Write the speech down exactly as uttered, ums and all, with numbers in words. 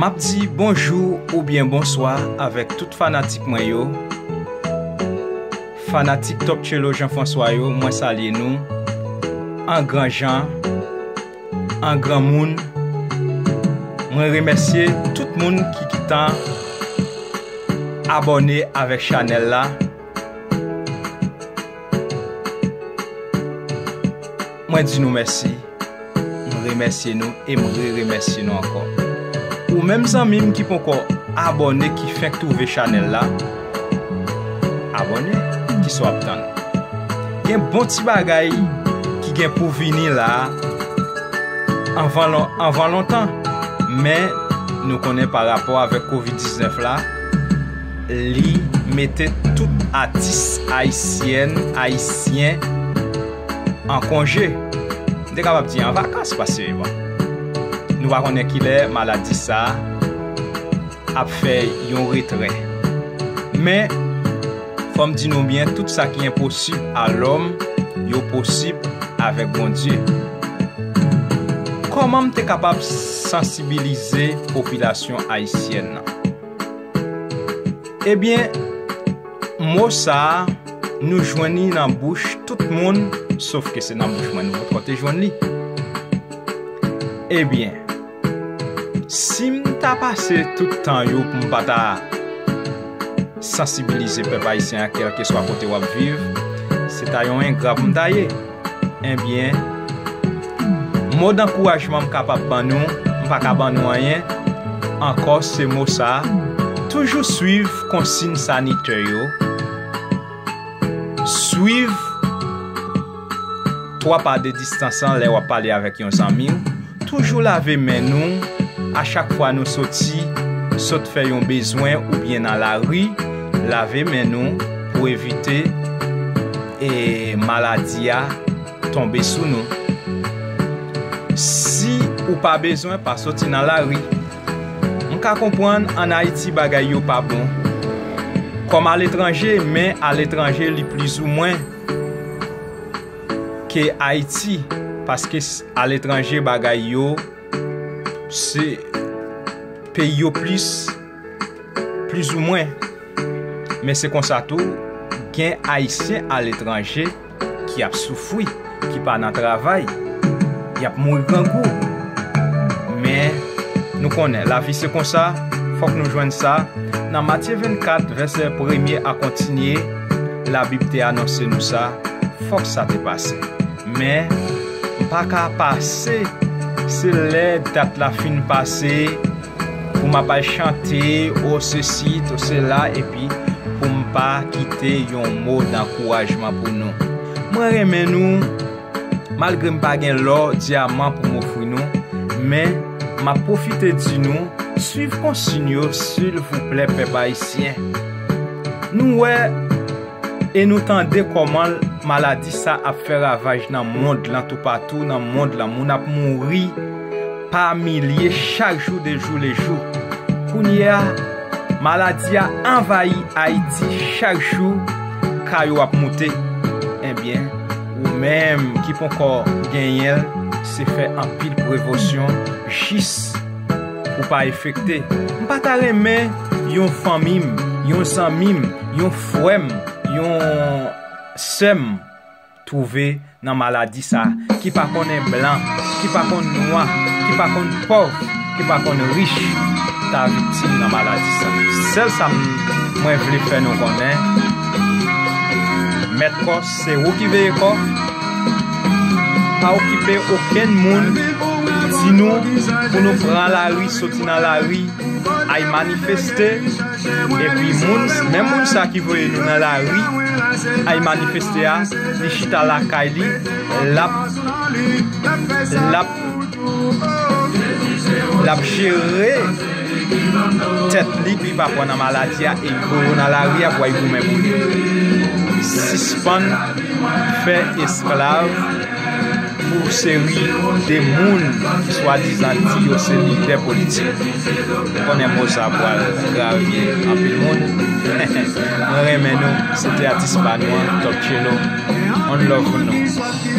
M ap di bonjou oubyen bonswa avèk tout fanatik mwen yo. Fanatik Top Tchelo Jean François yo, mwen salye nou an gran jan, an gran moun. Mwen remèsye tout moun ki gentan abòne avèk chanèl la. Mwen di nou mèsi. M remèsye nou e m re-remèsye nou ankò. Ou menm zanmi m ki poko abòne, ki fenk twouve chanèl la, abòne, kisa w ap tann? Gen bon ti bagay ki gen pou vini la anvan lon-, anvan lontan. Men nou konnen pa rapò avèk kovid diznèf la, li mete tout atis ayisyèn, ayisyen an konje. M te kapab di an vakans, paske, bon, nou pa konnen kilè maladi sa a ap fè yon retrè. Men, fò m di nou byen, tout sa ki enposib a lòm, yo posib avèk Bondye. Kòman m te kapab sansibilize popilasyon ayisyèn nan? Ebyen, mo sa a, nou jwenn li nan bouch tout moun, sof ke se nan bouch mwen nou potko te jwenn li. Ebyen, si m ta pase tout tan yo pou m pa ta sansibilize pèp ayisyen an, kèlkeswa kote w ap viv, se ta yon engra pou m ta ye. Ebyen, mo dankourajman m kapab ban nou, m pa ka ban nou anyen ankò, se mo sa a. Toujou swiv konsiy sanitè yo. Swiv twa pa de distans lan lè w ap pale avèk yon zanmi w. Toujou lave men nou a chak fwa nou soti, sot fè yon bezwen oubyen nan lari. Lave men nou pou evite, e, maladi a tonbe sou nou. Si ou pa bezwen, pa soti nan lari. M ka konprann ann Ayiti bagay yo pa bon kòm aletranje, men aletranje li plizoumwen ke Ayiti, paske s-, aletranje bagay yo se peyi yo plis, plizoumwen. Men se konsa tou, gen Ayisyen aletranje ki ap soufri, ki pa nan travay, y ap mouri grangou. Men, nou konnen, lavi se konsa, fòk nou jwenn sa. Nan Matye vennkat, vèsè premye a kontinye, Labib te anonse nou sa, fòk sa te pase. Men, m pa ka pase, se lè dat la fin pase, pou m ap al chante, o sesi, o sela, epi pou m pa kite yon mo dankourajman pou nou. Mwen renmen nou, malgre m pa gen lò, dyaman pou m ofri nou, men m ap pwofite di nou, swiv konsiy yo, silvouplè, pèp ayisyen. Nou wè, e nou tande kòman maladi sa ap fè ravaj nan mond lan, toupatou nan mond lan. Moun ap mouri pa milye chak jou, de jou le jou. Kounye a, maladi a anvayi Ayiti chak jou, ka yo ap moute. Ebyen, ou menm ki poko genyen l, se fè anpil prevosyon jis pou pa enfekte. M pa ta renmen yon fanmi m, yon zanmi m, yon frè m, yon sè m twouve nan maladi sa, ki pa konnen blan, ki pa konn nwa, ki pa konn pòv, ki pa konn rich, ta viktim nan maladi sa. Sèl sa m-, mwen vle fè nou konnen, mèt kò, se ou ki veye kò. Pa okipe okenn moun di nou pou nou pran lari, soti nan lari, al manifeste. Epi moun, menm moun sa ki voye nou nan lari, al manifeste a, li chita lakay li, l ap, l ap, l ap jere tèt li pou li pa pran nan maladi a, e l voye w nan lari a pou al goumen pou li. Sispann fè esklav pou seri de moun ki swadizan di yo se lidè politik. Ou konnen mo sa pral gravye anpil moun. Mwen renmen nou, se te atis pa nou an, Top Tchelo. On love pou nou.